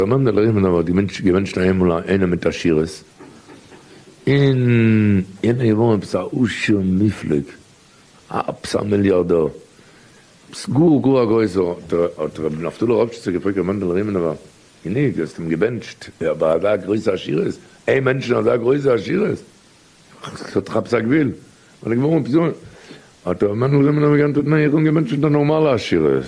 ר' מענדעלע רימינאווער האט געוואונטשן איינמאל איינעם מיט עשירות, און יענער איז געווארן עפעס א עשיר מופלג, עפעס א מיליארדער, עפעס גאר גאר א גרויסער, האט ר' נפתלי ראפשיצער געפרעגט ר' מענדעלע רימינאווער, גענוג, האסט אים געבענטשט, אבער אזא גרויסע עשירות, איין מענטש אין אזא גרויסע עשירות, ס'האט דאך עפעס א גבול, און איז געווארן עפעס אן, האט ר' מענדל רימינאווער געענטפערט, ניין, איך האב אים געבענטשט מיט א נארמאלע עשירות,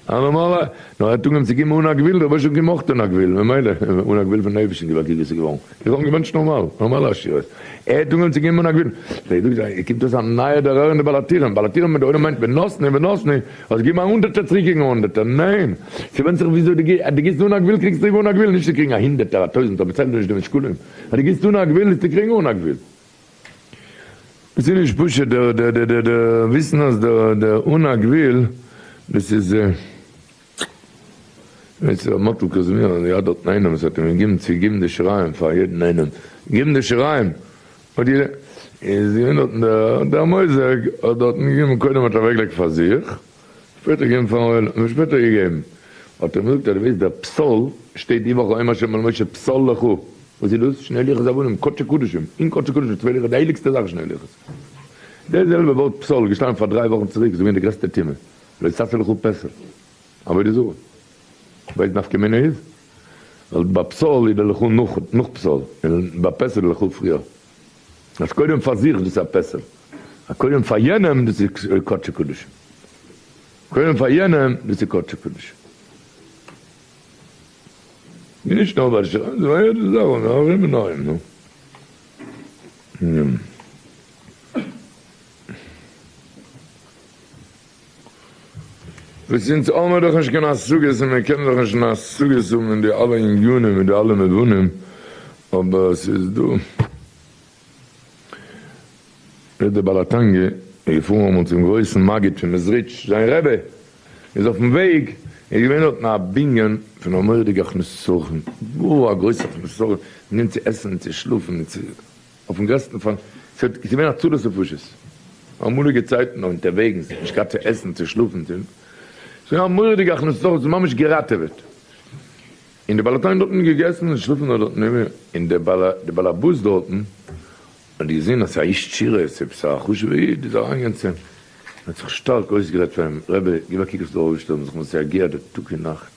א נארמאלע, נאר ער האט אנגעהויבן צו געבן אן א גבול, דער רבוש"ע האט געמאכט אן א גבול, ממילא אן א גבול פון אייבערשטן געוואלד איז עס געווארן, איך האב אים געבענטשט נארמאל, נארמאלע עשירות, ער האט אנגעהויבן צו געבן אן א גבול, זיי זאגט זיי, קומט אויס א נייע דערהער אין די בעל הטורים, בעל הטורים מיט די עולם מיינט ונתנו ונתנו, האסט געגעבן א הונדערטער צוריק קריגן א הונדערטער, ניין, ס'ווענדט זיך וויאזוי דו גיבסט, אז דו גיבסט אן א גבול קריגסטו צוריק אן א גבול, נישט צו קריגן א הונדערטער א טויזענטער, מ'ציילט דא נישט די שקלים, אז דו גיבסט אן א גבול איז צו קריגן אן א גבול. עס איז נישט פשוט דער דער דער דער דער וויסן אז דער דער אן א גבול דאס איז ווייסט ר' מאטל קוזמיר האט געהאט דארטן איינעם וואס האט אים געגעבן צו געבן די שיריים פאר יעדן איינעם געבן די שיריים האט יעדער איז געווען דארטן דער דער מוזג האט דארטן געגעבן קודם האט ער אוועקגעלייגט פאר זיך שפעטער געגעבן פארן עולם און שפעטער געגעבן האט ער אים געזאגט אז דו ווייסט דער פסול שטייט די וואך ויאמר ה' אל משה פסול לך וואס איז דאס? שני לוחות אבנים, קדשי קדשים, אין קדשי קדשים צוויי לוחות, די הייליגסטע זאך שני לוחות. די זעלבע ווארט פסול איז געשטאנען פאר דריי וואכן צוריק, איז געווען די גרעסטע טומאה, לא תעשה לך פסל, עבודה זרה. ווייסט נפקא מינה איז? ווייל ביי פסול איז די לכו נאך נאך פסול, און ביי פסל איז לכו פריער. אז קודם פאר זיך דאס איז א פסל, אז קודם פאר יענעם דאס איז קדשי קדשים. קודם פאר יענעם דאס איז קדשי קדשים. נישט נאר ביי שירה, ס'איז ביי יעדע זאך און ארום און ארום, נו. וואס אונז האמער דאך נישט קיין השגות און מען קען דאך נישט קיין השגות האבן אין די אלע עניינים מיט די אלע מבינים, אבער ס'איז דא. ר' דער בעל התניא איז געפארן אמאל צום גרויסן מגיד פון מעזריטש, זיין רבי איז אויפן וועג, איז געווען דארטן א בנין פון א מורא'דיגע הכנסת אורחים, גאר א גרויסע הכנסת אורחים, מען נעמט צו עסן און צו שלאפן און צו, אויפן גרעסטן פארנעם, ס'איז געווען הצלת נפשות, אמאליגע צייטן אונטערוועגנס, נישט געהאט צו עסן, צו שלאפן, צו, ס'איז געווען א מורא'דיגע הכנסת אורחים, ס'איז ממש געראטעוועט. און די בעל התניא דארטן געגעסן און שלאפן דארטן און די בעל הבית דארטן האט געזען אז ס'איז א איש תשירות, עפעס א חשוב'ע איד, איז אריינגעגאנגען צו אים, און האט זיך שטארק אויסגערעדט פאר אים, רבי, גיב א קוק האסט דא אויפגעשטעלט זיך מתייגע דא טאג און נאכט,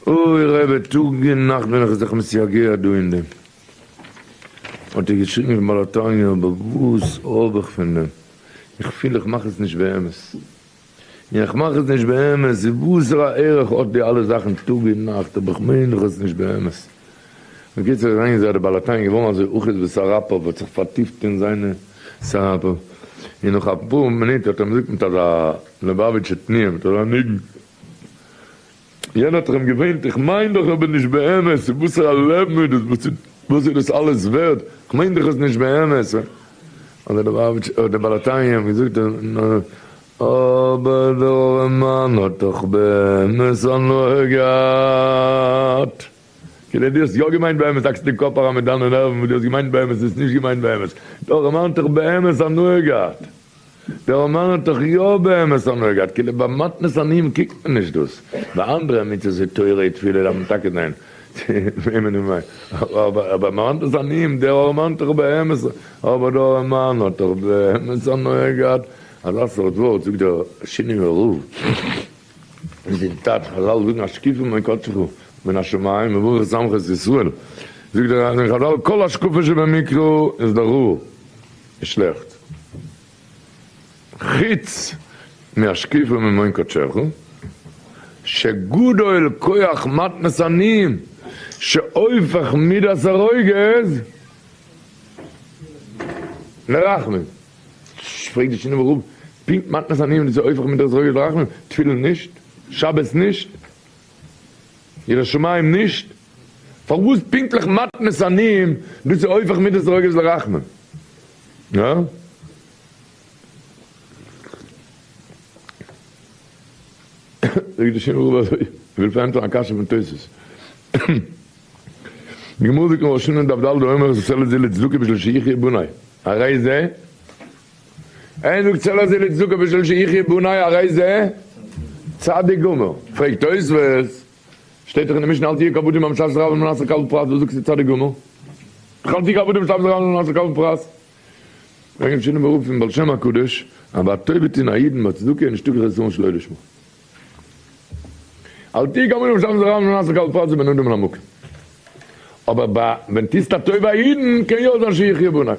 אוי רבי, טאג און נאכט בין איך זיך מתייגע דא אין דעם, האט ער געשריגן פון בעל התניא, אבער וואס האב איך פון דעם, איך פיל איך מאך עס נישט באמת. און איך מאך עס נישט באמת, וואסערע ערך האט די אלע זאכן טאג און נאכט, אבער איך מיין דאך עס נישט באמת. בקיצור איז איין זייט די בעל התניא געווארן אזוי אחוז בשרעפיו, האט זיך פארטיפט אין זיינע שרעפיו, און נאך אפאר מינוט האט ער אים געזאגט מיט אזא ליובאוויטשע תנועה, מיט אזא ניגון, יענער האט דאך אים געוויינט, איך מיין דאך אבער נישט באמת, וואסערע לעבן איז דאס, וואס איז דאס אלעס ווערד, איך מיין דאך עס נישט באמת. האט דער בעל התניא אים געזאגט, אבער דער ארעמאן האט דאך באמת הנאה געהאט. כאילו דו האסט יא געמיינט באמת, האקסט די קאפ אריין מיט דיינע נערוון וואס דו האסט געמיינט באמת, האסט נישט געמיינט באמת. דער ארעמאן האט דאך באמת הנאה געהאט. דער ארעמאן האט דאך יא באמת הנאה געהאט. כאילו ביי מתנת עניים קוקט מען נישט דאס. ביי אנדערע מצוות ווי תורה און תפילה דארף מען טאקע זיין וועמען און ווען. אבער ביי מתנת עניים, דער ארעמאן האט דאך באמת, אבער דער ארעמאן האט דאך באמת הנאה געהאט. אזא סארט ווארט זאגט דער שינאווער רב, איז אין טייטש חזל זאגן השקיפה ממעון קדשך מן השמים מברך את עמך את ישראל, זאגט דער אין חזל כל השקפה שבמקרא איז לרעה, איז שלעכט, חוץ מהשקיפה ממעון קדשך, שגדול כח מתנת עניים שהופך מידת הרוגז לרחמים. פרעגט די שינאווער רב, פונקט מתנת עניים איז הופך מידת הרוגז לרחמים, תפילין נישט? שבת נישט? יראת שמים נישט? פארוואס פונקטליך מתנת עניים דאס איז הופך מידת הרוגז לרחמים? הא? זאגט די שינאווער רב אזוי, איך וויל פארענטפערן א קשיא פון תוס'. די גמרא זאגט אין ראש השנה דף ד' אומר עשה לזה לצדקה בשביל שיחי' בניי, הרי זה, אין זאגט עשה לזה לצדקה בשביל שיחי' בניי הרי זה צדיק גמור, פרעגט תוספות, שטייט דאך אין די משנה אל תהיו כעבדים המשתמשים רב ומנסה לקבל פרס, וואס זאגסטו צדיק גמור? אל תהיו כעבדים המשתמשים רב ומנסה לקבל פרס. ברענגט שינאווער רב פון בעל שם הקדוש, אז ביי א טובה טון א אידן ביי צדקה איז נישטא קיין חסרון שלא לשמה. אל תהיו כעבדים המשתמשים רב ומנסה לקבל פרס זה בין אדם למקום. אבער ביי ווען טוסט א טובה א אידן קען יא זיין שיחיו בניו.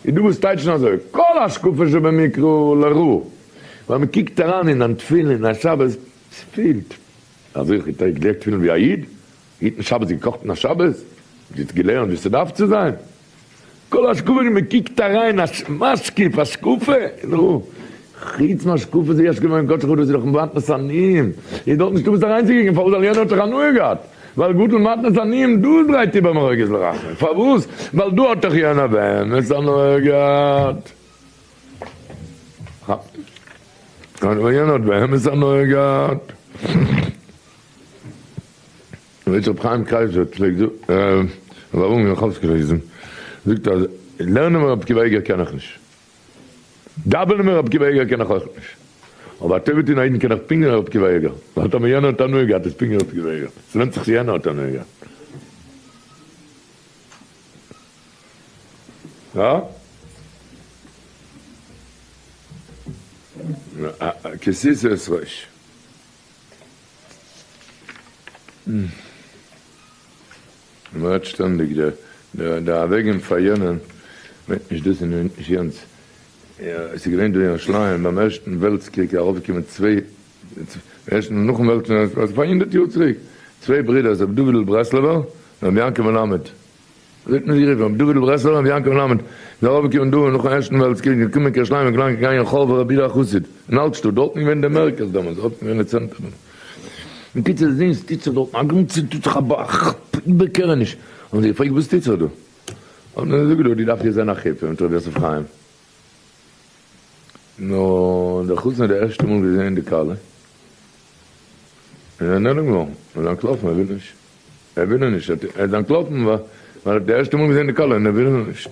איז דא וואס טייטשן אזוי, כל השקפה שבמקרא לרעה, ווייל מען קוקט אריין אין דיין תפילין אין א שבת, ס'פעלט. אזוי איך געלייגט תפילין ווי א איד, היטן שבת געקאכט אין א שבת, גוט געלערנט ווי ס'דארף צו זיין. כל השקפה ווי מ'קוקט אריין א משקיף השקפה, נו, חוץ מהשקפה זה יש געווען קודשא חדא איז דאך מתנת עניים, איז דארט נישטא וואס אריינצוקוקן, פארוואס ווייל יענער האט דאך הנאה געהאט, ווייל גדול מתנת עניים דאס דרייט איבער מרוגז לרחמים, פארוואס ווייל דא האט דאך יענער באמת הנאה געהאט. ווייל יענער האט באמת הנאה געהאט. ר' ר' חיים קרייזווירט פלעגט זאגן, ר' אברהם גענאכאווסקי פלעגט זאגן, זאגט אז לערנען מיט ר' עקיבא איגר קען איך נישט, דאווענען מיט ר' עקיבא איגר קען איך אויך נישט, אבער א טובה טון א אידן קען איך פונקט ווי ר' עקיבא איגר, ווייל טאמער יענער האט הנאה געהאט איז פונקט ווי ר' עקיבא איגר, ס'ווענדט זיך צו יענער האט הנאה געהאט. הא? כסיסו את ראש. מען רעדט שטענדיג די אוועקגעבן פאר יענעם מיינט נישט דאס און נישט יענץ, עס איז געווען דא אין ירושלים ביים ערשטן וועלטס קריג ארויפגעקומען צוויי, ערשטן נאכן וועלטס קריג פאר הונדערט יאר צוריק, צוויי ברידערס רבי דוד'ל ברסלב'ער און רבי יעקב מלמד, אזוי האט מען זיי גערופן, רבי דוד'ל ברסלב'ער און רבי יעקב מלמד, זענען ארויפגעקומען דא נאכן ערשטן וועלטס קריג, געקומען קיין ירושלים און געגאנגען אין חורבה רבי יהודה החסיד, אין אלט שטאט, דארטן איז געווען דער מרכז דעמאלטס, דארט איז געווען די צענטער. בקיצור זעהן ס'טוט זיך דארטן א גאנצע טוט זיך א איבערקערעניש, האבן זיי געפרעגט וואס טוט זיך דא? האט מען געזאגט דא דו דארפסט יעצט זיין א חופה מיט רבי יוסף חיים. נו, דער חתן האט די ערשטע מאל געזעהן די כלה, איז ער נעלם געווארן, ער איז אנטלאפן, ער וויל נישט, ער וויל איר נישט, ער איז אנטלאפן ווייל ער האט די ערשטע מאל געזעהן די כלה און ער וויל איר נישט.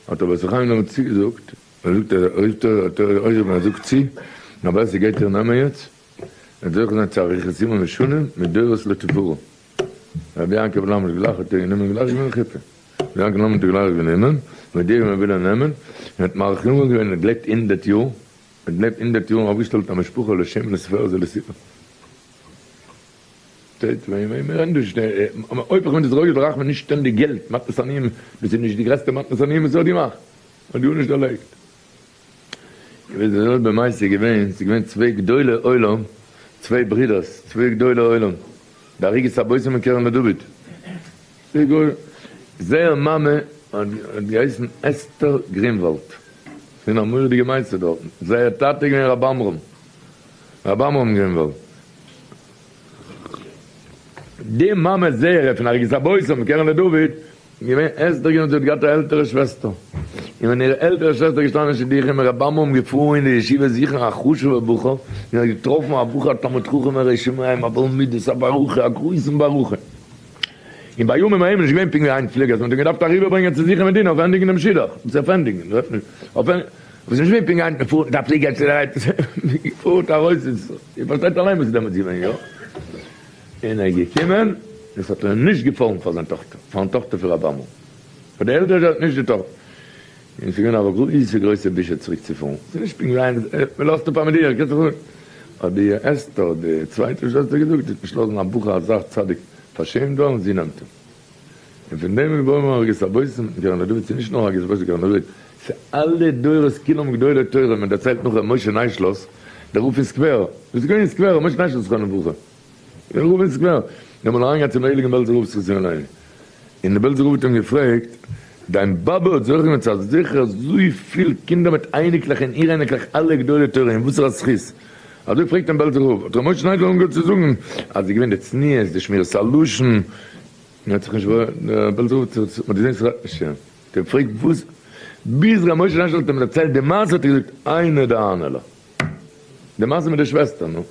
האט רבי יוסף חיים דעמאלטס צוגעזאגט, ער זאגט ער רופט ער האט ער אויסגערופן ער זאגט צו, נאר בעסער גייט איר נעמען יעצט, ער זאל זוכה זיין צו אריכות ימים ושנים מדורות לתפארה. רבי יעקב מלמד גלייך האט ער גענומען גלייך געווען חופה. רבי יעקב מלמד האט גלייך גענומען, מודיע געווען וויל ער נעמען, און האט מאריך ימים געווען און געלעבט הונדערט יאר, האט געלעבט הונדערט יאר און אויפגעשטעלט א משפחה לשם ולתפארת ולשמחה. שטייט ווען ווען מיר רעדן דא נישט אויב איך בין דאס רוגז בראכט מען נישט שטענדיג געלט מתנת עניים דאס איז נישט די גרעסטע מתנת עניים וואס ער האט געמאכט האט גארנישט דערלייגט. געווען די זעלבע מעשה איז געווען ס'איז געווען צוויי גדולי עולם צוויי ברידערס צוויי גדולי עולם די ערוגת הבושם און קרן לדוד צוויי גדולי זייער מאמע האט געהייסן אסתר גרינוואלד ס'איז געווען א מורא'דיגע מעשה דארטן זייער טאטע איז געווען ר' עמרם ר' עמרם גרינוואלד. די מאמע זייערע פון ערוגת הבושם קרן לדוד איז געווען אסתר גרינוואלד זי האט געהאט א עלטערע שוועסטער און ווען איר עלטערע שוועסטער איז געשטאנען שידוכים איז ר' עמרם געפארן אין די ישיבה זוכן א חשוב'ע בחור און האט געטראפן א בחור א תלמיד חכם א ירא שמים א בעל מידות א ברכה א גרויסן ברכה און בימים ההם איז נישט געווען פונקט ווי היינט פליגערס מען האט אים געדארפט אריבערברענגען צו זיך אין מדינה אויף ענדיגן דעם שידוך צו ענדיגן אויף וואס נישט ווי פונקט היינט מען פארט מיט א פליגער צו די פארט ארויס איז איר פארשטייט אליין וואס איז דעמאלטס געווען יא? און ער איז געקומען און עס האט אים נישט געפאלן פאר זיין טאכטער פארן טאכטער פון רבי עמרם פאר די עלטערע זייט נישט די טאכטער און עס איז געווען א גרויסע גרויסע בושה צוריק צו פארן ס'איז נישט פונקט ווי היינט מען לאזט אפ א מדינה קענסט זיך האט די אסתר די צווייטע שוועסטער געזאגט זי וועט נישט לאזן א בחור אזא צדיק פארשעמט ווערן זי נעמט אים. און פון דעם איז געבוירן געווארן ערוגת הבושם מיטן קרן לדוד, ס'איז נישט נאר ערוגת הבושם קרן לדוד, ס'איז אלע דורות כולם גדולי תורה, מען דערציילט נאך ר' משה ניישלאס דער רב פון סקווער, וואס איז געווען אין סקווער, ר' משה ניישלאס זכרונו לברכה, דער רב אין סקווער, איז אמאל אריינגעגאנגען צום הייליגן בעלזער רב זכותו יגן עלינו, און דער בעלזער רב האט אים געפרעגט, דיין באבע האט זוכה געווען צו אזעלכע אזויפיל קינדער מיט אייניקלעך און איר אייניקלעך אלע גדולי תורה, אין וואסערע זכות? אזוי פרעגט אים בעלזער רב, האט ר' משה ניישלאס אנגעהויבן צו זאגן אז ס'איז געווען די צניעות, די שמירת הלשון, און האט זיך נישט בעלזער רב האט געזען ס'רעדט נישט צו אים, האט ער געפרעגט וואס, ביז ר' משה ניישלאס האט אים דערציילט די מעשה האט ער געזאגט היינו דאהני לה, די מעשה מיט די שוועסטער, נו,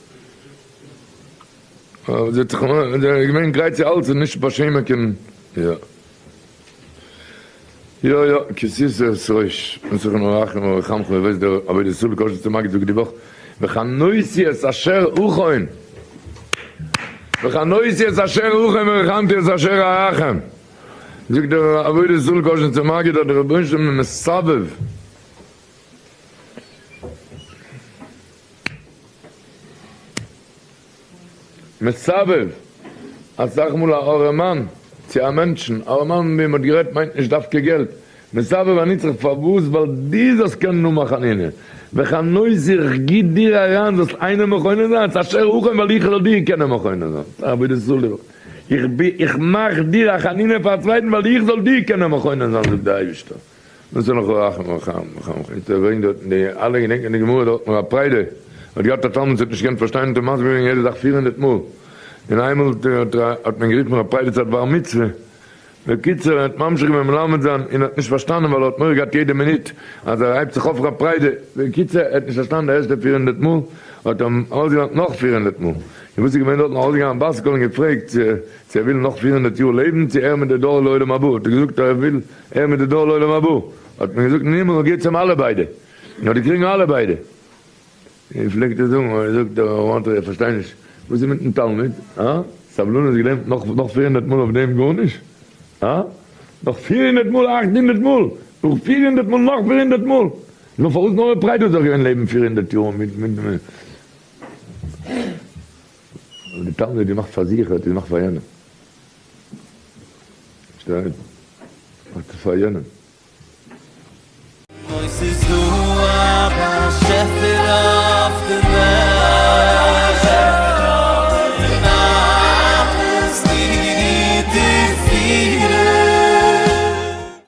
זי האט זיך געווען גרייט צו אלץ און נישט באשעמען קיין, יא. יא יא, כסיסא את ראש, נוסח נרחם ורחמך ווי ווייסט דער עבודת ישראל קושיא צו מגיד זאגט די וואך וחנותי את אשר אכון. וחנותי את אשר ארחם ורחמתי את אשר ארחם. זאגט דער עבודת ישראל קאזשניצער מגיד אז דער רבונו של עולם איז מסבב. מסבב, אסאך מאל א ארעמאן צו א מענטשן, ארעמאן ווי מ'האט גערעדט מיינט נישט דווקא געלט, מסבב א נצרך פארוואס ווייל דו זאלסט קענען האבן א חנינה, וחנותי איך גיב דיר אריין זאלסט איינעם מחונן זיין, את אשר ארחם ווייל איך זאל דיר קענען מחונן זיין, ס'איז עבודת ישראל איך איך מאך דיר א חנינה פאר א צווייטן ווייל איך זאל דיר קענען מחונן זיין זאגט דער אייבערשטער. דאס איז נאך רחם רחם רחם רחם ער ברענגט דארט די אלע געדענקען די גמרא דארט רב פריידא האט געהאט א תלמיד וואס האט נישט געקענט פארשטיין האט אים מסביר געווען יעדע זאך 400 מאל און איינמאל האט מען גערופן רב פריידא צו א דבר מצוה בקיצור ער האט ממשיך געווען מלמד זיין און האט נישט פארשטאנען ווייל ער האט מורא געהאט יעדע מינוט אז ער הייבט זיך אויף רב פריידא בקיצור ער האט נישט פארשטאנען די ערשטע 400 מאל האט ער אים אויסגעלערנט נאך 400 מאל און וואס איז געווען דארטן ארויסגעגאנגען א בת קול און געפרעגט צו ער וויל נאך 400 יאר לעבן צו ער מיט די דור לעולם הבא האט ער געזאגט ער וויל ער מיט די דור לעולם הבא, האט מען געזאגט אין הימל גיטס אים אלע ביידע, און האט געקריגן אלע ביידע. און פלעגט ער זאגן, אוי זאגט דער ארמאנטער איך פארשטיי נישט, וואס איז מיטן תלמיד, הא? סבלנות געלערנט נאך נאך 400 מאל אויף דעם גארנישט? הא? נאך 400 מאל 800 מאל, נאך 400 מאל נאך 400 מאל, נו פארוואס נאר ר' פריידא זאל געווען לעבן 400 יאר מיט מיט מיט די תלמיד האט געמאכט פאר זיך, ער האט געמאכט פאר יענעם. שטייט. מאכט עס פאר יענעם. אוי ס'איז דא.